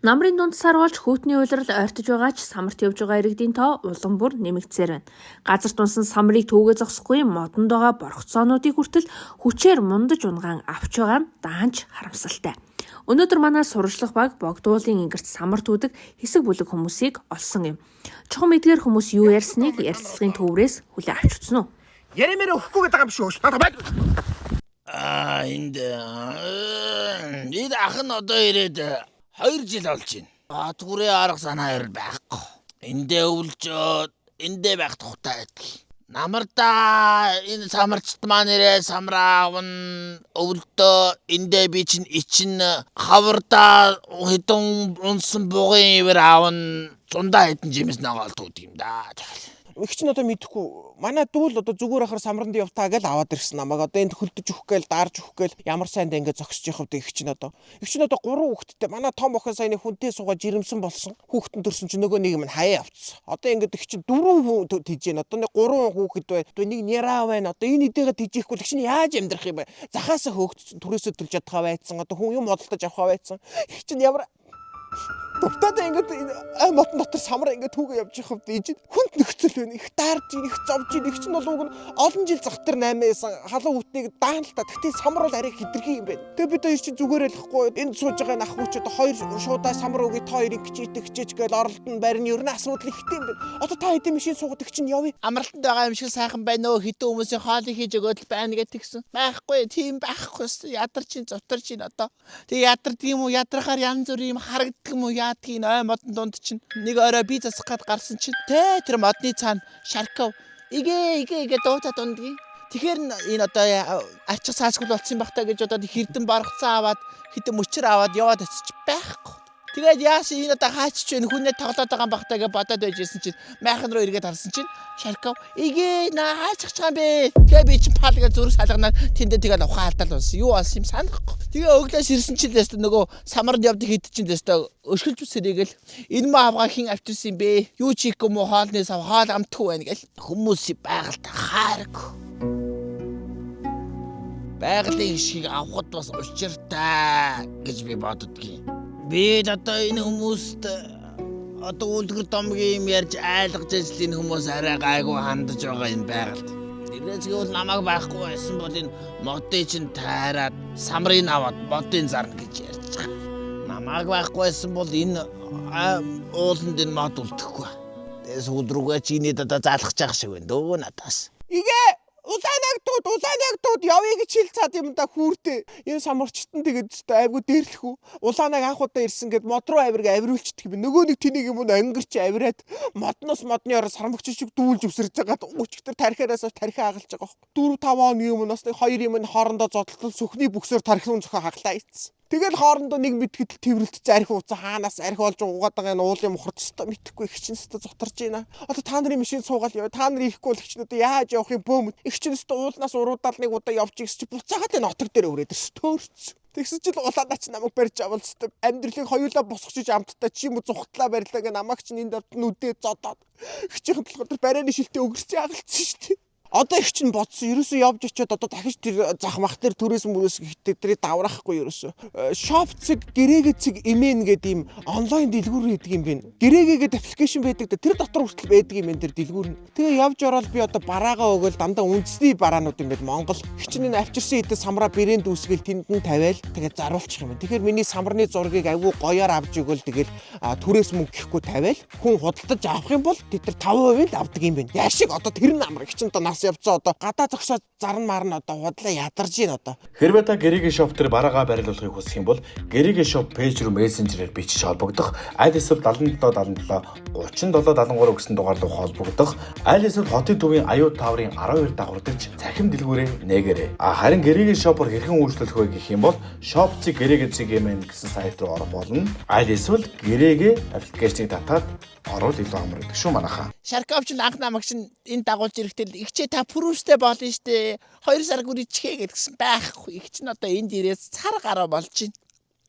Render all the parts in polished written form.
Намрын дунд сар болж хүйтний улирал ойртож байгаа ч самарт явж байгаа иргэдийн тоо улам бүр нэмэгдсээр байна. Газар тунсан самрыг түүгээ зогсохгүй модонд байгаа боргоцоонуудыг хүртэл хүчээр мундаж унгаан авч байгаа нь даанч харамсалтай. Өнөөдөр манай сурвалжлах баг Богдуулын ингэрт самар түүдэг хэсэг бүлэг хүмүүсийг олсон юм. Чухам эдгээр хүмүүс юу ярьсныг ярилцлагын төврээс хүлээн авч үзсэн үү? Яримээр өгөхгүй гэдэг юм шүү. Надад байг. Аа, энд энэ ах нь одоо ирээд 2 жил болж байна. Баатгүрээ арга санаа ер байхгүй. Эндээ өвлжөөд эндээ байх тухтай байдаг. Намардаа энэ самарчт маань ирээ самраа авна өвлдөө эндээ би чинь ичин хавардаа хэдэн унсан бугын ивэр авна зундаа хэдэн жимс ногоол түүдэг юм да. Тэгэл. Их чинь одоо мэдэхгүй. Манай дүүл одоо зүгээр ахаар самранд явтаа гэж аваад ирсэн намайг. Одоо энд хөлдөж өгөх гээл, даарж өгөх гээл ямар сайнд ингэ зогсож явах вэ их чинь одоо. Их чинь одоо гурван хүүхэдтэй. Манай том охин саяны хүнтэй суугаа жирэмсэн болсон. Хүүхэд нь төрсөн чинь нөгөө нэг юм хаяа авцсан. Одоо ингэ их чинь дөрвөн хүн тийжэн. Одоо нэг гурван хүүхэд байна. Одоо нэг няраа байна. Одоо энэ эдээгээ тийжээхгүй их чинь яаж амьдрах юм бэ? Захаасаа хөөгдсөн, түрээсээ төлж чадхаа байцсан. Одоо хүн юм бодолтож авахаа байцсан. Их чинь ямар Дуртад ингээд ай модон дотор самар ингээд түүгээ явж явах хувьд ижид хүнд нөхцөл байна. Их даарж ийн, их зовж ийн, их чинь бол уг нь олон жил зах дээр 8-аас халуун үтнийг даана л та. Тэгтээ самар бол арай хитрхи юм байна. Тэгээ бид хоёр чинь зүгээр л ихгүй. Энд сууж байгаа энэ ах хүүч одоо хоёр шуудаа самар үгүй та хоёрын хичээдэг хичээч гээл оролд нь барин ер нь асуудал ихтэй юм байна. Одоо та хэдийн машин суугаад их чинь явъя. Амралтанд байгаа юм шиг сайхан байна өө, хэдэн хүмүүсийн хоолыг хийж өгөөд л байна гэж тэгсэн. Байхгүй, тийм байхгүй. Ядарч ин зутарч ин одоо. Тэг ядардаг юм уу? Ядрахаар янз бүр юм харагддаг юм уу? Яадгийг ой модон дунд чинь нэг орой би засах гад гарсан чинь тэ тэр модны цаана Шарков игээ игээ игээ дуута дундгийн. Тэгэхээр энэ одоо арчих саасгал болсон байх та гэж бодоод хэрдэн баргацсан аваад хэдэн мөчөр аваад яваад очиж байхгүй. Тэгээд яасан энэ одоо хаачч вэ хүнээ тоглоод байгаа юм бах та гэж бодоод байж исэн чинь майхан руу эргээд харсан чинь Шарков игээ наа хаачих чам бэ. Тэгээ би чинь пал гэж зүрх салганаад тэндээ тэгэл ухаан алдаал болсон. Юу болсон юм санахгүй. Тэгээ өглөөс ирсэн чинь л өстө нөгөө самарнд явдаг хэд чинь л өстө өшгөлж үсэрийгэл энэ маа авгаа хин авчирсан юм бэ? Юу ч хийхгүй мó хоолны сав хоол амтгүй байна гэл. Хүмүүс байгальтай хайрг. Байгалийн ишгийг авахд бас учиртай гэж би боддгийн. Би л одоо энэ хүмүүст одоо үлгэр домгийн юм ярьж айлгаж ажил энэ хүмүүс арай гайгүй хандаж байгаа энэ байгальд. Тэрнээс гэвэл намайг байхгүй байсан бол энэ модын чинь тайраад самрыг аваад модын зарна гэж ярьж байгаа. Намайг байхгүй байсан бол энэ ууланд энэ мод үлдэхгүй. Тэгээ сүүл рүүгээ чиний одоо залхаж байгаа шиг байна дөө надаас. Игээ улаанаг дууд улаанаг дууд явъя гэж хэл цаад юм да хүүртээ. Энэ самарчтан тэгээд өстой айгу дээрлэх үү. Улаанаг анх удаа ирсэн гэд мод руу авирг авируулчихдаг юм. Нөгөө нэг тэнийг юм өнгөрч авираад модноос модны ороо сармагч шиг дүүлж өвсөрж байгаад өчигдөр тархиараас тархиа хагалж байгаа хөх. 4 5 он юм нас нэг хоёр юм нь хоорондоо зодтолтол сүхний бүксээр тархин зөхө хаглаа ийцсэн. Тэгэл хоорондоо нэг мэдгэдэл тэрвэрлтцэн архи ууцсан хаанаас архи олж уугаад байгаа энэ уулын мухарт өстой мэдэхгүй их чинь өстой зутарж байна. Одоо та нарын машин суугаал яв. Та нар ирэхгүй бол их чинь одоо яаж явах юм бөөм. Их чинь өстой уулнаас уруудаал нэг удаа явж ирсэн чи буцаагаад энэ отог дээр өрөөд ирсэн. Төөрцөн. Тэгсэн чинь улаанаа чи намайг барьж авал өстой. Амьдралыг хоёулаа босгож амттай чи юм уу зугтлаа барьлаа гэ намайг чинь энд авд нүдээ зодоод. Хичээхэн толгой дээр барайны шилтээ өгөрсөн агалцсан шүү дээ. Одоо их чинь бодсон. Ерөөсөө явж очиод одоо дахиж тэр зах мах дээр төрөөс мөрөөс гэхдээ тэрийг даврахгүй ерөөсөө. Shop цэг гэрээгээ цэг имэн гэдэг ийм онлайн дэлгүүр байдаг юм байна. Гэрээгээ гэдэг аппликейшн байдаг да тэр дотор хүртэл байдаг юм байна тэр дэлгүүр нь. Тэгээ явж ороод би одоо бараагаа өгөөл дандаа үндэсний бараанууд юм байна Монгол. Их чинь энэ авчирсан эдээ самраа брэнд үүсгээл тэнд нь тавиал тэгээ заруулчих юм байна. Тэгэхээр миний самарны зургийг айгүй гоёор авч өгөөл тэгэл түрээс мөнгө гэхгүй тавиал хүн худалдаж авах юм бол тэд нар 5% л авдаг юм байна. Яашиг одоо тэр нь амар их чинь одоо нас явцсан одоо гадаа зогсоод зарн марна одоо худлаа ядарж гин одоо. Хэрвээ та Гэрээгээ Shop дээр бараагаа байрлуулахыг хүсэх юм бол Гэрээгээ Shop пэйж рүү мессенжерээр бичиж холбогдох, аль эсвэл 77 77 37 73 гэсэн дугаар руу холбогдох, аль эсвэл хотын төвийн аюу таврын 12 давхардагч цахим дэлгүүрээ нээгээрэй. А харин Гэрээгээ Shop-оор хэрхэн үйлчлүүлэх вэ гэх юм бол shop.цэг гэрээгээ.цэг.mn гэсэн сайт руу орох болно. Аль эсвэл Гэрээгээ аппликейшнийг татаад орвол илүү амар гэдэг шүү манайхаа. Шарков чинь анх намайг чинь энэ дагуулж ирэхдээ л ихчээ та пүрүүстэй болно штэ. 2 сар гүр ичхээ гэдгсэн байхгүй. Их чинь одоо энд ирээд цар гараа болж байна.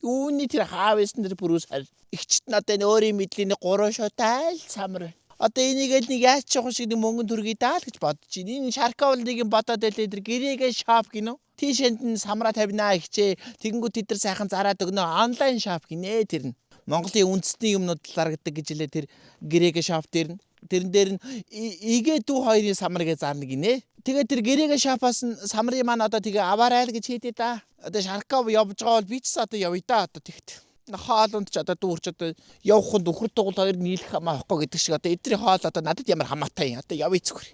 Үүний тэр хаавэсэн тэр пүрүүс харь. Ихчт нь одоо энэ өөрийн мэдлийн 3 шутай л самар байна. Одоо энийг л нэг яаж ч явах шиг нэг мөнгөн төргий даа л гэж бодож байна. Энэ Шарков л нэг юм бодоод байлээ тэр гэрээгээ шоп гинөө. Тийшэнд нь самраа тавина хичээ. Тэгэнгүүт тэд нар сайхан зараад өгнө. Онлайн shop гинэ тэр нь. Монголын үндэсний юмнууд зарагддаг гэж лээ тэр Грегэ shop дээр нь. Тэрэн дээр нь игээ дүү хоёрын самар гэж зарна гинэ. Тэгээ тэр Грегэ shop-аас нь самрын маань одоо тэгээ аваарай л гэж хийдээ да. Одоо Шарков явж байгаа бол би ч одоо явъя да одоо тэгт. Хоолунд ч одоо дүүрч одоо явах хүн үхэр дугуул хоёр нийлэх хамаа байхгүй гэдэг шиг одоо эдний хоол одоо надад ямар хамаатай юм. Одоо явъя зүгээр.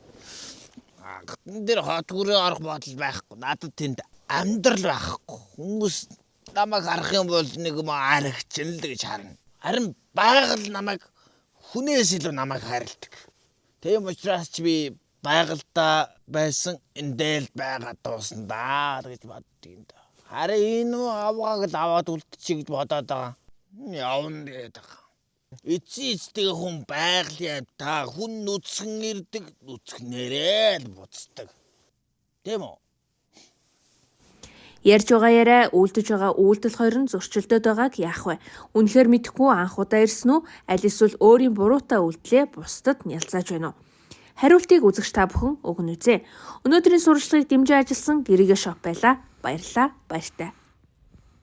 Гатан дээр хотгүрээ орох бодол байхгүй. Надад тэнд амьдрал байхгүй. Хүмүүс намайг харах юм бол нэг юм аригчин л гэж харна. Харин байгаль намайг хүнээс илүү намайг хайрладаг. Тийм учраас ч би байгальдаа байсан эндэл байгаа дуусна даа гэж боддөг юм да. Харин энэ авгааг л аваад үлдчихье гэж бодоод байгаа. Явна гэдэг байгаа. Эцсийн эцтэйг хүн байгалийн амьтаа хүн нүцгэн ирдэг нүцгнээрээ л буцдаг. Тийм үү? Ярьж байгаа яриа, үйлдэж байгаа үйлдэл хоёр нь зөрчилдөд байгааг яах вэ? Үнэхээр мэдэхгүй анх удаа ирсэн үү? Аль эсвэл өөрийн буруутай үйлдэлээ бусдад нялзааж байна уу? Хариултыг үзэгч та бүхэн өгнө үзээ. Өнөөдрийн сурчлагыг дэмжин ажилласан Гэрээгээ шоп байлаа. Баярлалаа. Баяртай.